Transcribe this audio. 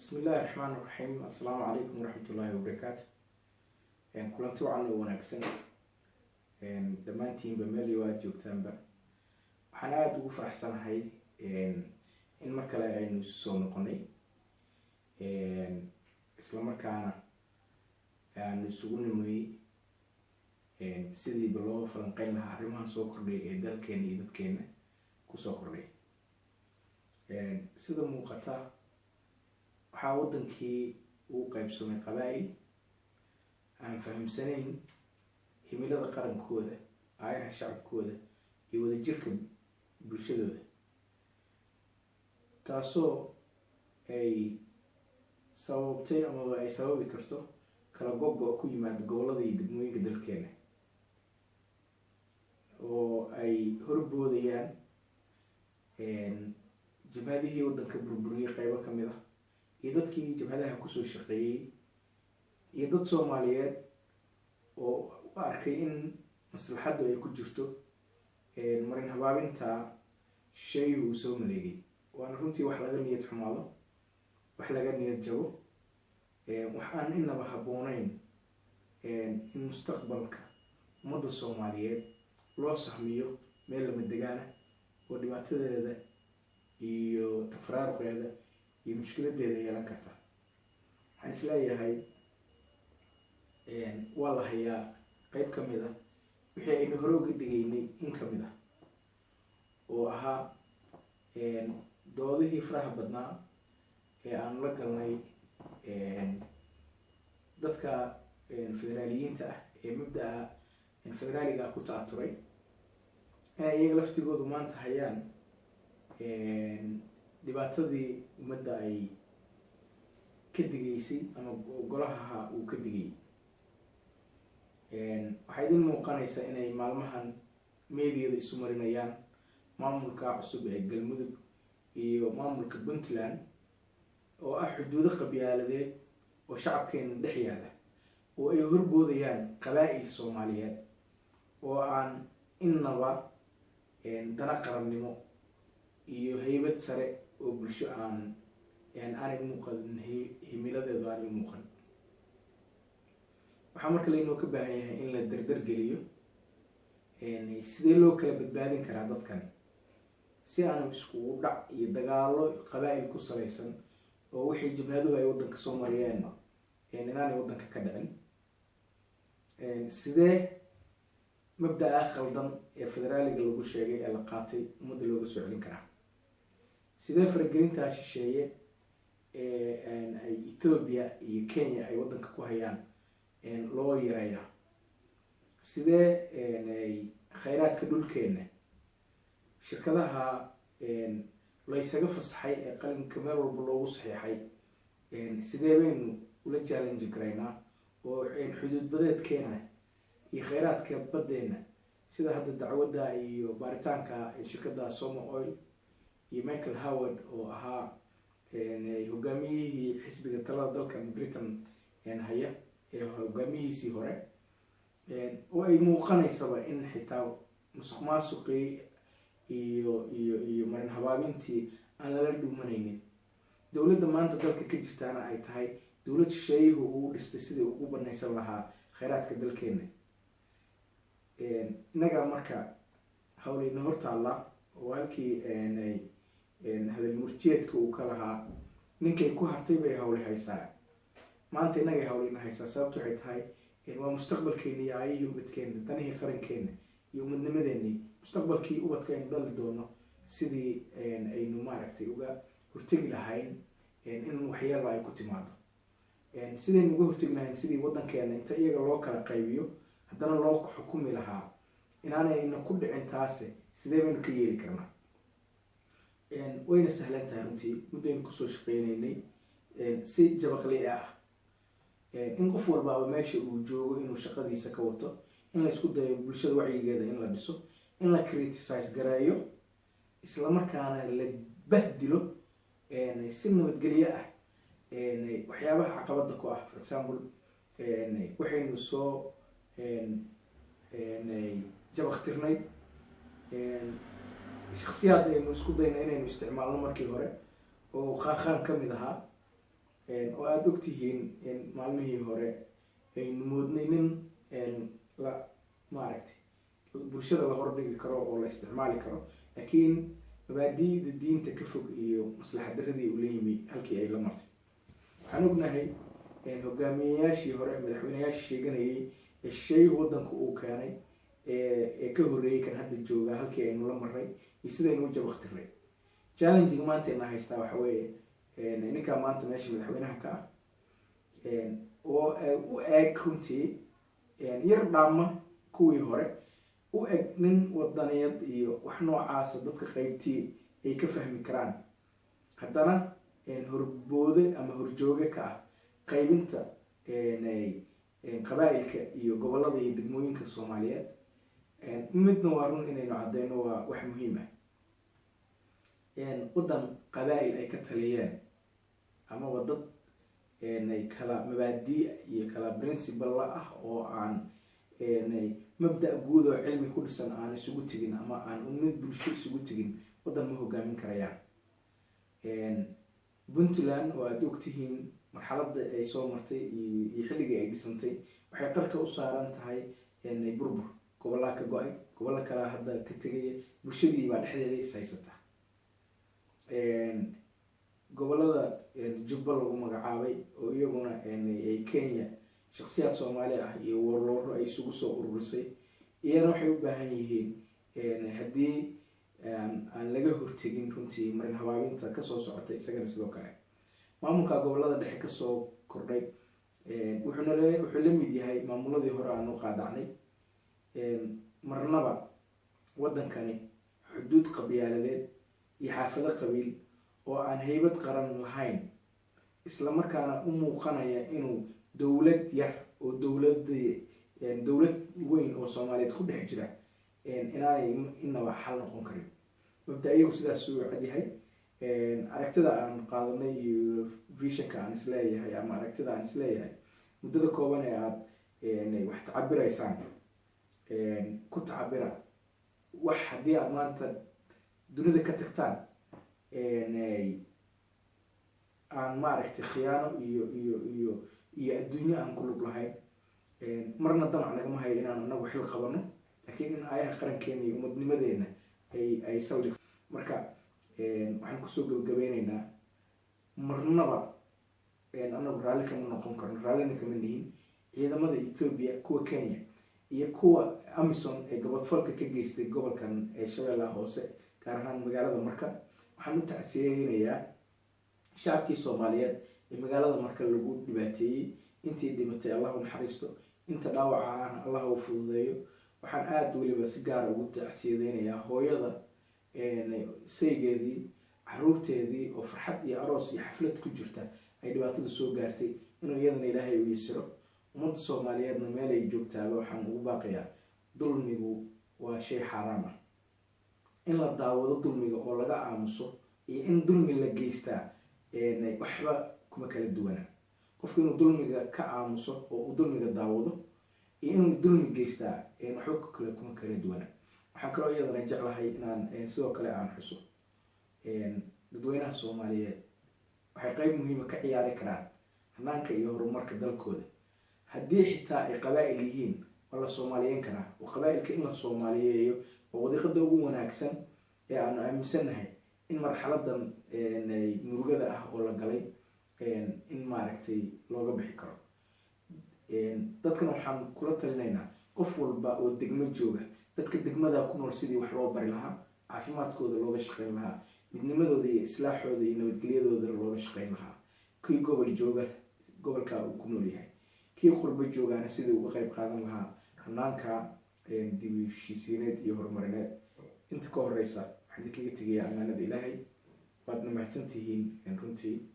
Bismi Illaahi Raxmaan Raxiim. Assalaamu calaykum waraxmatullaahi wabarakaatu. Kulanti wacan oo wanaagsan dhammaantiinba meel iyo aada joogtaanba. Waxaan aada ugu faraxsanahay in mar kale aynu isu soo noqonay, isla markaana aanu isugu nimay sidiiba loo falanqeyn lahaa arrimahan soo kordhay ee dalkeena iyo dadkeena kusoo kordhay. Sida muuqata, waxaa waddankii uu qeybsamay qabaa-il aan fahamsanayn himilada qarankooda, aayaha shacabkooda iyo wadajirka bulshadooda, taasoo ay sababtay amaba ay sababi karto kala gogo ku yimaada gobollada iyo degmooyinka dalkeena, oo ay horboodayaan jabhadihii waddanka burburiyey qeybo kamid ah, iyo dadkii jabhadaha kusoo shaqeeyey, iyo dad Soomaaliyeed oo u arkay in maslaxaddu ay ku jirto marin habaabinta shisheeyuhu uu soo maleegay. Waana runtii wax laga niyad xumaado, wax laga niyad jabo, wax aan inaba habbooneyn in mustaqbalka ummadda Soomaaliyeed loo sahmiyo meel lama degaana oo dhibaatadeeda iyo tafraaruqeeda iyo mushkiladeeda yeelan karta. Waxaan isleeyahay waa la hayaa qeyb ka mid ah wixii aynu hore uga digaynay, in kamid ah oo ahaa doodihii faraha badnaa ee aanu la galnay dadka federaaliyiinta ah ee mabda-a federaaliga ku ta'aturay, inay iyaga laftigoodu maanta hayaan dhibaatadii ummadda ay ka digaysay ama golaha uu ka digayay. Waxaa idin muuqanaysa inay maalmahan meediyada isu marinayaan maamulka cusub ee Galmudug iyo maamulka Puntland, oo ah xuduudo qabyaaladeed oo shacabkeena dhex yaala, oo ay horboodayaan qabaa-il Soomaaliyeed oo aan innaba dana qarannimo iyo heybad sare oo bulsho aanay umuuqan, himiladeedu aanay umuuqan. Waxaa marka laynoo ka baahan yahay in la dardar geliyo sidee loo kala badbaadin karaa dadkan, si aanu iskugu dhac iyo dagaalo qabaa-il ku salaysan oo wixii jabhaduhu ay waddanka soo mariyeen inaanay waddanka ka dhicin. Sidee mabda-a khaldan ee federaaliga lagu sheegay ee la qaatay ummadda looga soo celin karaa? Sidee faragelintaa shisheeye ee ay Ethiopia iyo Kenya ay waddanka ku hayaan loo yareeyaa? Sidee kheyraadka dhulkeena shirkadaha laysaga fasaxay ee qalinka meel walba loogu saxiixay sidee baynu ula challenge karaynaa, oo xuduud badeedkeena iyo kheyraadka baddeena, sida hadda dacwadda iyo baaritaanka shirkadda Soma Oil iyo Michael Howard oo ahaa hogaamiyihii xisbiga talada dalkan Britain haya ee hogaamiyihiisii hore, oo ay muuqanaysaba in xitaa musuq maasuqii iyo marin habaabintii aan lala dhuumanaynin, dowladda maanta dalka ka jirtaana ay tahay dowlad shisheeyuhu uu dhistay sidii ugu banaysan lahaa kheyraadka dalkeena innagaa? Marka hawleyna hortaalla oo halkii hadal murtiyeedka uu ka lahaa "Ninkay ku hartay bay hawli haysaa", maanta innagay hawleyna haysaa. Sababta waxay tahay waa mustaqbalkeena iyo aayihii ubadkeena, danihii qarankeena iyo umadnimadeeni, mustaqbalkii ubadka aynu dhali doono, sidii aynu maaragtay uga hortegi lahayn in waxyeelo ay ku timaado, sidaynu uga hortegi lahayn sidii waddankeena inta iyaga loo kala qaybiyo haddana loo xukumi lahaa inaanayna ku dhicin. Taase sidee baynu ka yeeli karnaa? Wayna sahlan tahay runtii. Muddaynu kusoo shaqeyneynay si jabaqli ah in qof walbaaba meesha uu joogo inuu shaqadiisa ka wato, in la isku dayo bulshada wacyigeeda in la dhiso, in la criticize gareeyo, islamarkaana la bahdilo si nabadgelyo ah waxyaabaha caqabada ku ah. For example, waxaynu soo jabaqtirnay shaksiyaad aynu isku dayna inaynu isticmaalno markii hore oo Khaakhaan ka mid ahaa. Oo aada ogtihiin maalmihii hore aynu moodnay nin la maaragtay bulshada la hordhigi karo oo la isticmaali karo, laakiin mabaadi'da diinta ka fog iyo maslaxad daradii uu la yimi halkii ay la martay. Waxaan ognahay hogaamiyeyaashii hore, madaxweyneyaashii sheeganayay ee shisheeyuhu waddanka uu keenay ee ka horreeyey kan hadda jooga, halkii aynu la maray iyo sidaynu u jabaqtiray. Challenge-ga maanta ina haystaa waxa weeye ninkaa maanta meesha madaxweynaha ka ah oo u eg runtii yar dhaama kuwii hore, u eg nin wadaniyad iyo wax noocaasa dadka qeybtii ay ka fahmi karaan, haddana horboode ama horjooge ka ah qaybinta qabaa'ilka iyo gobollada iyo degmooyinka Soomaaliyeed. Midna waa run, inaynu caddeyno waa wax muhiim ah: waddan qabaa'il ay ka taliyeen amaba dad kala mabaadii iyo kala principle ah oo aan mabda' guud oo cilmi ku dhisan aan isugu tegin ama aan mid bulsho isugu tegin, waddan ma hogaamin karayaan. Puntland oo aada ogtihiin marxaladda ay soo martay iyo xilligii ay dhisantay, waxay qarka u saaran tahay burbur. Gobollaa ka go'ay, gobollo kalea hadda ka tegaya, bulshadii baa dhexdeeda is haysata. Gobollada Jubba lagu magacaabay oo iyaguna ay Kenya shaksiyaad Soomaali ah iyo warlord-o ay isugu soo ururisay, iyana waxay u baahan yihiin, haddii aan laga hortegin runtii marin habaabinta kasoo socota, isagana sidoo kale. Maamulka gobollada dhexe kasoo kordhay wuxuuna wuxuu la mid yahay maamuladii hore aan u qaadacnay. Marnaba waddankani xuduud qabyaaladeed iyo xaafado qabiil oo aan haybad qaran lahayn, isla markaana u muuqanaya inuu dowlad yar oo dowlad weyn oo Soomaaliyeed ku dhex jira, inaanay inaba xal noqon karin. Mabda iyagu sidaas uu cadyahay. Aragtida aan qaadanay iyo vision-ka aan isleeyahay ama aragtida aan isleeyahay muddada kooban ee aada wax tacabiraysaan ku tacabira wax haddii aada maanta dunida ka tagtaan aan maaragtay khiyaano iyo adduunyo aan ku lug lahayn. Marna damac nagama hayo inaan anagu xil qabano, laakiin in aayaha qarankeena iyo umadnimadeena ay saldhigto. Marka waxaan kusoo gabagabeyneynaa, marnaba anagu raalli kama noqon karno, raallina kama nihin ciidamada Ethiopia, kuwa Kenya iyo kuwa AMISOM ee gabadfalka ka geystay gobolkan ee Shabeellaha Hoose, gaar ahaan magaalada Marka. Waxaan u tacsiyeynayaa shacabkii Soomaaliyeed ee magaalada Marka lagu dhibaateeyey. Intii dhimatay Allah u naxariisto, inta dhaawaca ahna Allah u fududeeyo. Waxaan aada weliba si gaara ugu tacsiyadeynayaa hooyada saygeedii, caruurteedii oo farxad iyo aroos iyo xaflad ku jirta ay dhibaatada soo gaartay, inuu iyadana Ilaahay u yasiro. Ummadda Soomaaliyeedna meel ay joogtaaba waxaan ugu baaqayaa, dulmigu waa shay xaaraam ah. In la daawado dulmiga oo laga aamuso iyo in dulmi la geystaa waxba kuma kala duwana. Qofku inuu dulmiga ka aamuso oo uu dulmiga daawado iyo inuu dulmi geystaa waxba kale kuma kala duwana. Waxaan kaloo iyadana jeclahay inaan sidoo kale aan xuso, dadweynaha Soomaaliyeed waxay qeyb muhiima ka ciyaari karaan hanaanka iyo horumarka dalkooda. Haddii xitaa ay qabaa'il yihiin, waa la soomaaliyeyn karaa, oo qabaa'ilka in la soomaaliyeeyo waa wadiiqada ugu wanaagsan ee aanu aaminsannahay in marxaladan murugada ah oo la galay in maaragtay looga bixi karo. Dadkana waxaan kula talinaynaa, qof walba oo degmo jooga, dadka degmada ku nool sidii wax loo bari lahaa, caafimaadkooda looga shaqeyn lahaa, midnimadooda iyo islaaxooda iyo nabadgelyadooda looga shaqeyn lahaa. Kii gobol jooga gobolka uu ku nool yahay, kii qurbo joogaana sidii uga qeyb qaadan lahaa hanaanka dib u heshiisiineed iyo horumarineed. Inta ka horeysa waxaan idinkaga tegayaa amaanada Ilaahay. Waadna mahadsan tihiin runtii.